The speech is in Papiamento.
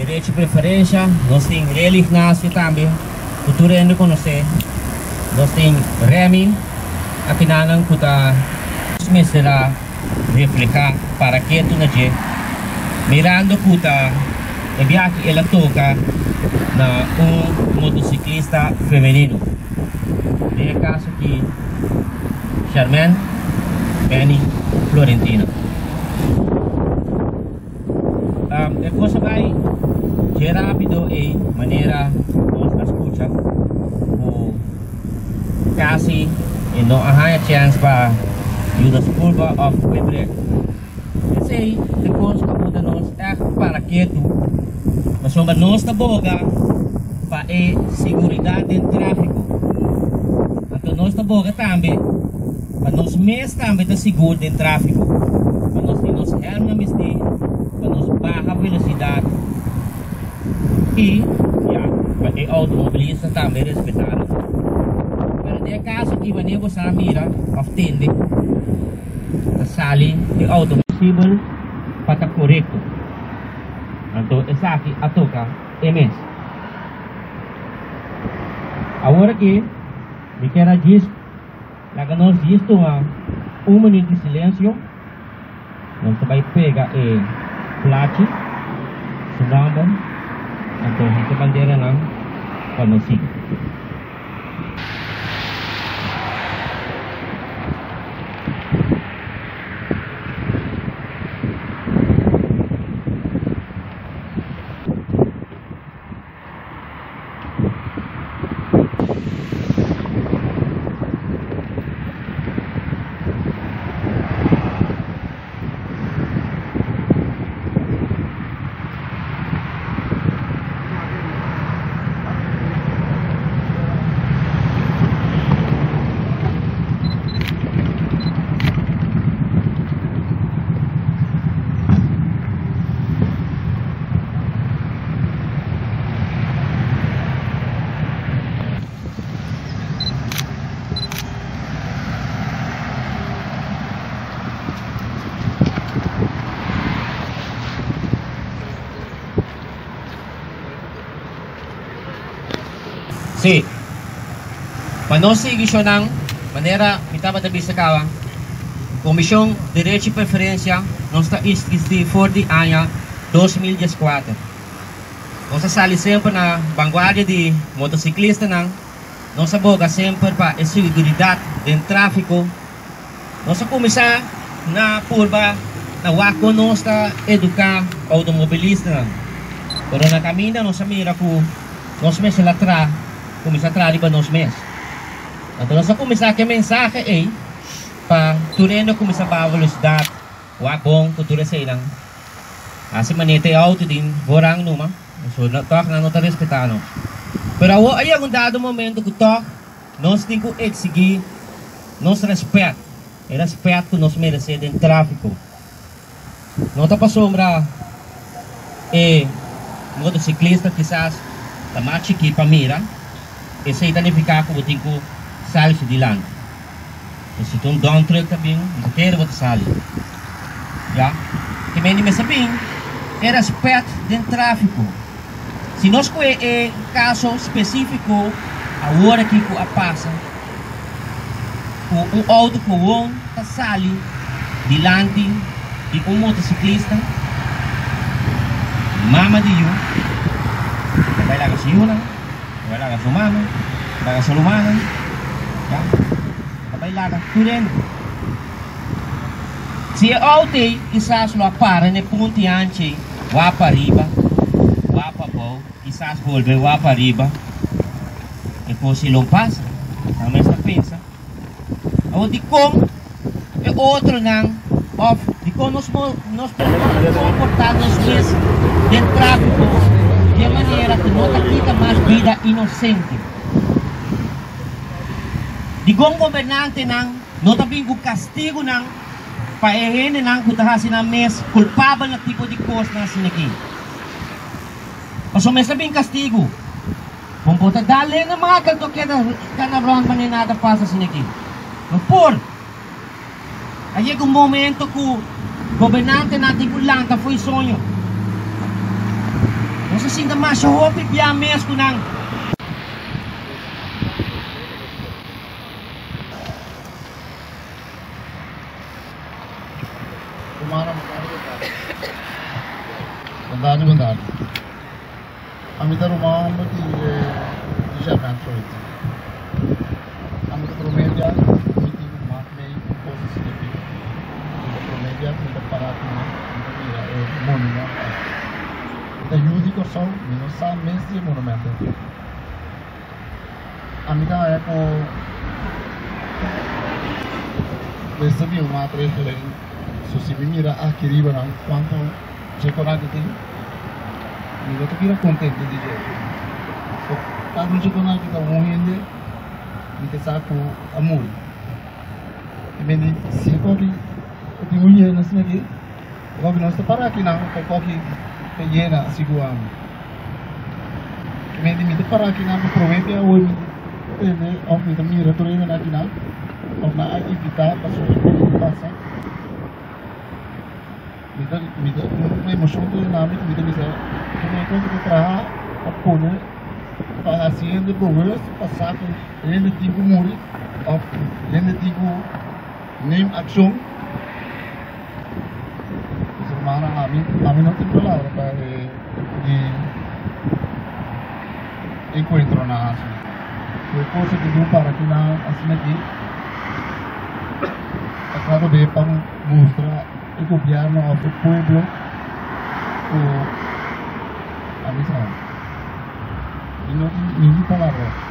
Derecho Preferencia, nos tin Relly Ignacio tambe ku tur hende konosé, nos tin Remy akinanan ku ta mester a reflehá para ketu na dje mirando ku ta e biaha el a toka na un motosiklista femenino, den e kaso aki Charmaine Benny Florentino. E kos a bai dje rápido ei manera nos a skucha ku kasi e no a haña chèns pa yuda su kurpa òf kue brek. Esei ta e kos ku a buta nos ègt para ketu pasobra nos ta boga pa e siguridat den tráfiko. Anto nos ta boga tambe pa nos mes tambe ta sigur den tráfiko, pa nos tin nos hèlmnan bistí, pa nos baha velosidat i ya pa e outomobilista tambe respetá nos. Pero den e kaso aki wanneer bo sa mira òf tende ta sali e outo posibel pa ta korekto, anto esaki a toka e mes. Awor aki mi kier a djis. Laga nos djis tuma un minuut di silencio. Nos ta bay pega e plachi, su nomber, anto hisa banderanan pa nos sigui. Sí. Pa nos sigui shonnan, manera mi tabata bisa caba, Comision Derecho y Preferencia nos ta existi for di aña 2014. Nos a sali semper na vanguardia di motociclistanan, nos a boga semper pa e seguridad den trafico. Nos a cuminsa na purba na wak con nos ta educa automobilistanan, pero na caminda nos a mira cu nos mester la tra, cuminsa tra riba nos mes. Anto nos a cuminsa cu e mensahe ey pa tur hende cuminsa baha velocidad. Wak bon ku tur eseinan. Hasi manera e auto tin voorrang numa, so tòg nan no ta respetá nos. Pero awor a yega un dado momento ku tòg nos tin ku eksigí nos rèspèt, e rèspèt ku nos meresé den tráfiko. No ta pasobra e motosiklista kisas ta mas chikí pa mira, esei ta nifiká ku bo tin ku sali su dilanti. Si ta un dump truck ta bin, bo ta kere bo ta sali. Ya. Te mende mester bin e respet den trafico. Si nos coge e caso specifico awor aki cu a pasa cu un auto gewoon ta sali dilanti di un motociclista, mama di yu, ta bay laga su yunan. Ta bai laga su mama, laga su rumannan, ya. Ta bai laga tur hende. Si e auto ei kisas lo a para na e punti anchi ei, wak pa riba, wak pa abou, kisas bolbe wak pa riba, e kos ei lo pasa. Nan mes ta pensa, Awor dikon e otronan òf dikon nos nos por komportá nos mes den tráfiko di e manera ku no ta kita mas bida inosente? Dikon gobernantenan no ta bin ku kastigunan pa e hendenan ku ta hasi nan mes kulpabel na tipo di kosnan asin'aki? Pasobra mester bin kastigu. Con bo ta dal hende mata anto keda cana rond manera nada pasa asina aki? No por! A yega un momento cu gobernantenan tin cu lanta fo'i soño. Nos a sinta masha hopi bia mes ku nan. Bondadi bondadi. Ami ta ruman homber di di Germain Floyd. Ami ta prome bia ku mi tin ku mak mei un kos asina aki. Mi ta prome bia ku mi ta para ku mi mi ta mira e monumento aki. Mi ta yu di Kòrsou, mi no sa mes di e monumento aki. Ami ta haya ku mester bin un maatregelen so si mi mira aki riba nan kuantu djekonan ki tin mi no ta bira kontento di dje. So kada un djekonan ki ta un hende mi ta sa ku a muri. I mende si e koki tin un yena asina aki e koki no ta para aki nan pa e koki ta yena sigur ami. Mende mi ta para akinan pa prome bia hoy mi ta tende of mi ta mira tur hendenan akinan of nan a invita pasobra e kos ta pasa. Mi ta mi ta un emocion ta yena mi ku mi ta bisa prome kos ku ta traha pa pone pa hasi hende bewust pa sa ku hende tin ku muri of hende tin ku neem akshon. Mis hermano ami ami no tin palabra pa e di encuentronan asina. Cu e cosa cu dun para kinan asina aki ta cada be pa mustra e gobierno of e pueblo cu ami sa. Mi no tin ningun palabra.